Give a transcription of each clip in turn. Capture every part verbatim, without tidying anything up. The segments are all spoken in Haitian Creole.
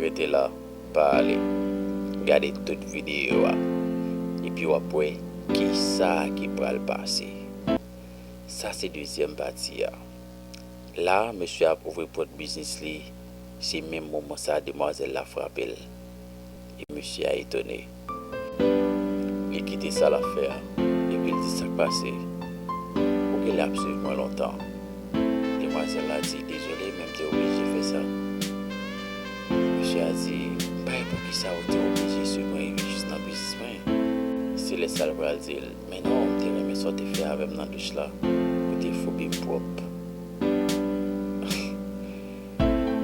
Rete la, pa ale. Gade tout videyo a. Epi w ap wè kisa ki pral pase. Sa se dezyèm pati a. La, mesye a ap ouvri pòt biznis li. Se menm moman sa a, demwazèl la frape l. E mesye a etone. Li kite sa l ap fè a, epi l di, "Sa k pase? Ou genlè ap swiv mwen lontan." Demwazèl la di, "Dezole, men m te oblije fè sa." Mesye a di, "M pa wè poukisa ou te oblije swiv mwen rive jis nan biznis mwen." Se lè sa l pral di l, "Men non, m te renmen sa w te fè avè m nan douch la. Ou te foube m pwòp."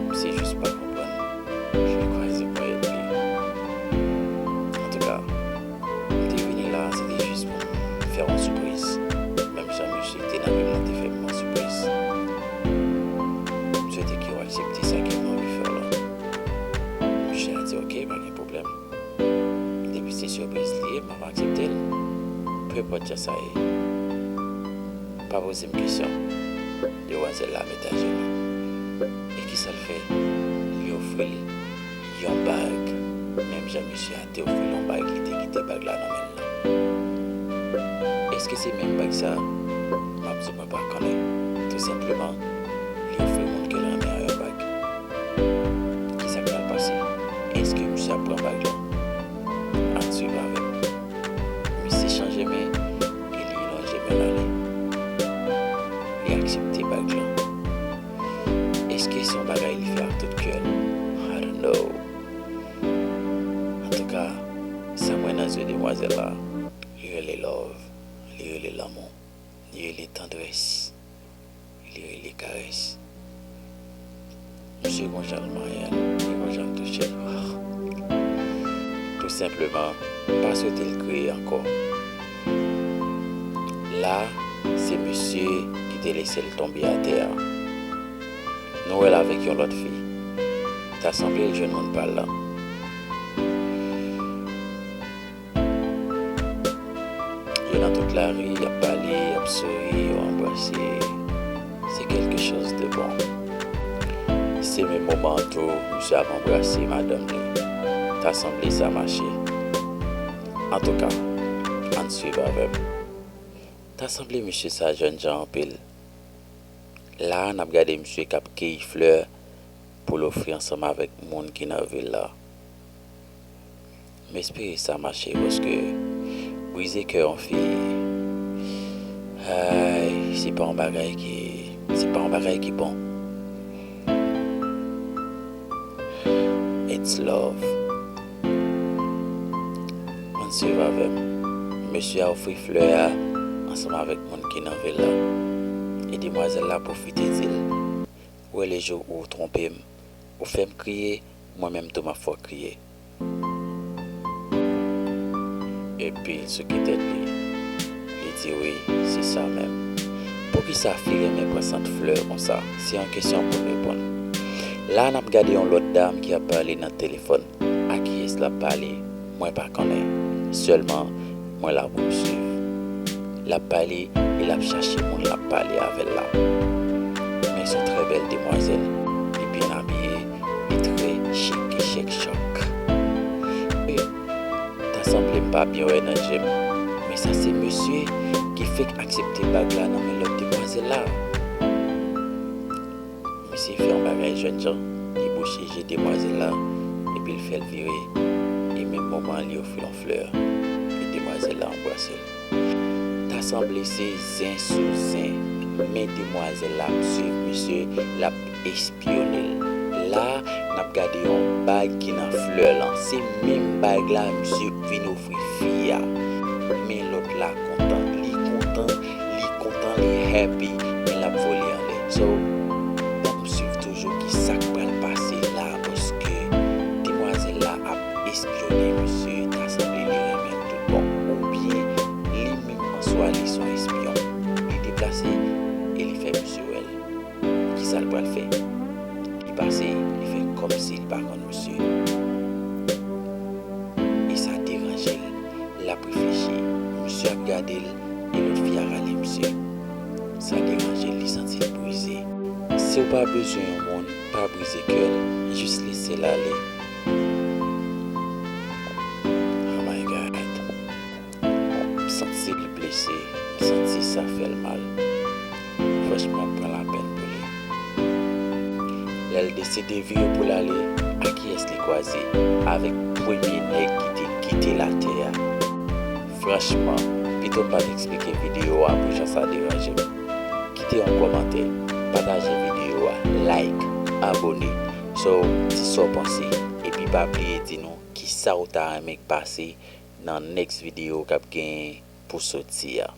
Misye jis pa konprann. Li kwaze ponyèt li. Antouka, m te vini la, se te jis pou m fè w yon sipriz. Menm jan misye ki te nan vi m nan te fè m yon sipriz. M swete ke w aksepte sa ke m anvi fè w la. Misye a di, "Oke, pa gen pwoblèm. Depi se sipriz li ye, m ap aksepte l. Penpòt jan sa ye." Pa poze m kesyon. Demwazèl la met ajenou. E kisa l fè? Li ofri l yon bag. Menm jan misye a te ofri l yon bag, li te kite bag la nan men l lan. Èske se menm bag sa a? M ap di w mwen pa konnen. Tou senpleman, li ofri moun ke l renmen an yon bag. Kisa k pral pase? Èske misye ap pran bag la? Ann swiv avè m. Misye chanje men e li lonje men l ale. Li aksepte bag lan. Èske se yon bagay li fè ak tout kè l? I don't know. Antouka, sa m wè nan zye demwazèl la, li rele love, li rele lanmou, li rele tandrès. Li rele karès. Misye gon jan l manyen l, li gon jan l touche l. Tou senpleman, m pa swete l kriye ankò. La, se misye ki te lese l tonbe atè a. Nou wè l avèk yon lòt fi. Ta sanble l jwenn moun pa l lan. Yo nan tout lari, y ap pale, y ap souri, yo anbrase. Se quelque chose de bon. Se menm moman an tou, misye ap anbrase madanm li. Ta sanble sa mache. Antouka, ann swiv avè m. Ta sanble misye sa jènjan anpil. La a, n ap gade misye k ap keyi flè pou l ofri ansanm avèk moun ki nan vil la. M espere sa mache, paske brize kè yon fi, ay, se pa yon bagay ki, se pa yon bagay ki bon. It's love. Ann swiv avè m. Mesye a ofri flè a ansanm avèk moun ki nan vil la. E demwazèl la pwofite di l, "Ou wè le jou ou twonpe m, ou fè m kriye, mwen menm tou m ap fè w kriye." Epi l souke tèt li. Li di, "Wi, se sa menm." Poukisa fi renmen pran sant flè konsa? Se yon kesyon pou n reponn. La a, n ap gade yon lòt dam ki ap pale nan telefòn. A kiyès l ap pale? Mwen pa konnen. Sèlman, mwen la pou m swiv. L ap pale e l ap chache moun l ap pale avè l la. Men se yon trè bèl demwazèl. Li byen abiye, li trè chik e chèk chòk. E ta sanble m pa byen wè nan je m. Men sa se mesye ki fenk aksepte bag la nan men lòt demwazèl la. Misye fè yon bagay jènjan, li bouche je demwazèl la, epi l fè l vire, e menm moman an li ofri l yon flè, e demwazèl la anbrase l. Ta sanble se zen sou zen, men demwazèl la ap swiv misye, l ap espyone l. La, n ap gade yon bag ki nan flè lan. Se menm bag la misye vin ofri fi a. Men lòt la kontan, li kontan, li kontan, li happy, men l ap vole anlè. So, n ap swiv toujou ki sa k pral pase la, paske demwazèl la ap espyone misye, ta sanble li renmen l tout bon, oubyen li menm an swa li se yon espyon. Li deplase e li fè misye wè l. Kisa l pral fè? Li pase, li fè kòmsi li pa konn misye. E sa deranje l. L ap reflechi. Misye ap gade l, e lòt fi a rale misye. Sa deranje l, li santi l brize. Si w pa bezwen yon moun, pa brize kè l. Jis lese l ale. fè l mal. Franchman, m pran lapenn pou li. Lè l deside vire pou l ale, a kiyès li kwaze? Avèk premye nèg ki te kite latè a. Franchman, pito m pa t eksplike videyo a pou jan sa deranje m. Kite yon kòmantè, pataje videyo a, like, abone. So, di sa w panse, epi pa bliye di nou kisa w ta renmen k pase nan next videyo k ap genyen pou soti a.